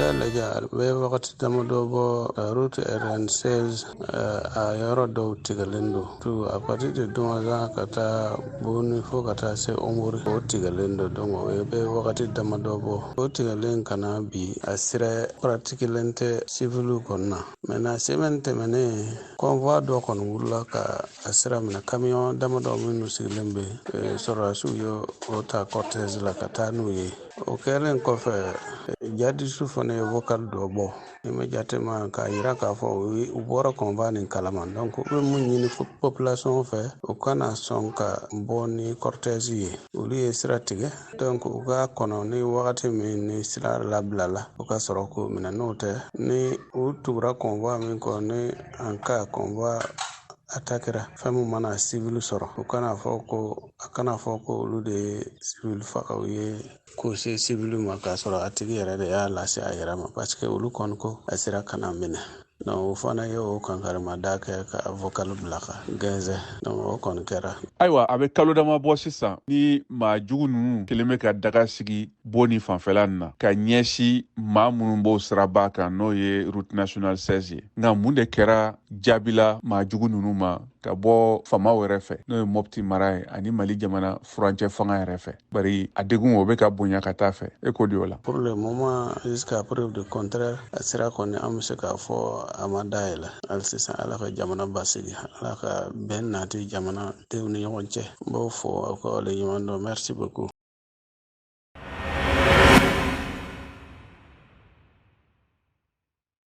y'a lajɛ, a bɛ wagati damadɔ bɔ, route RN16, a yɔrɔ dɔw tigɛlen don tout à partir de Douentza ka taa Boni fo ka taa se Hombori, o tigɛlen don. Donc o bɛ wagati damadɔ bɔ, o tigɛlen ka na bi, a sira pratiquelen tɛ civiliw kɔni na. Maintenant, semaine tɛmɛnen, convoi dɔ kɔni wulila ka a sira minɛ, camion damadɔ minnu sigilen bɛ, sɔrɔdasiw ye o ta cortège la ka taa n'u ye. O kɛlen kɔfɛ, jadisiw fana ye vocal dɔ bɔ, ni ma jate ma, k'a yira k'a fɔ u bɔra convoi nin kalama. Donc u bɛ mun ɲini population fɛ? U kana sɔn ka bɔ ni cortège ye, olu ye sira tigɛ. Donc u k'a kɔnɔ ni wagati min ni sira labilala, u ka sɔrɔ k'o minɛ. N'o tɛ, ni u tugura convoi min kɔ, ni en cas convoi attaquera, fɛn min mana civil sɔrɔ, u kana fɔ ko a kana fɔ ko olu de ye civil faga, u ye ko se civil ma, k'a sɔrɔ a tigi yɛrɛ de y'a lase a yɛrɛ ma, parce que olu kɔni ko a sera ka na minɛ. Donc o fana ye o kankarimada kɛ ka vocal bila ka gɛnzɛ. Donc o kɔni kɛra. Ayiwa, a bɛ kalo dama bɔ sisan ni maa jugu ninnu kelen bɛ ka daga sigi Boni fanfɛla nin na ka ɲɛsin maa minnu b'o siraba kan, n'o ye route nationale 16 ye. Nka mun de kɛra jaabila maa jugu ninnu ma ka bɔ faamaw yɛrɛ fɛ, n'o ye Mɔpti mara ye ani Mali jamana furancɛ fanga yɛrɛ fɛ? Bari a degun o bɛ ka bonya ka taa fɛ, e ko di o la? Pour le moment, jusqu'à preuve du contraire, a sira kɔni, an bɛ se k'a fɔ a ma dayɛlɛ hali sisan. Ala ka jamana basigi, Ala ka bɛn nati jamana denw ni ɲɔgɔn cɛ. N b'o fɔ aw ka waleɲuman dɔn. Merci beaucoup.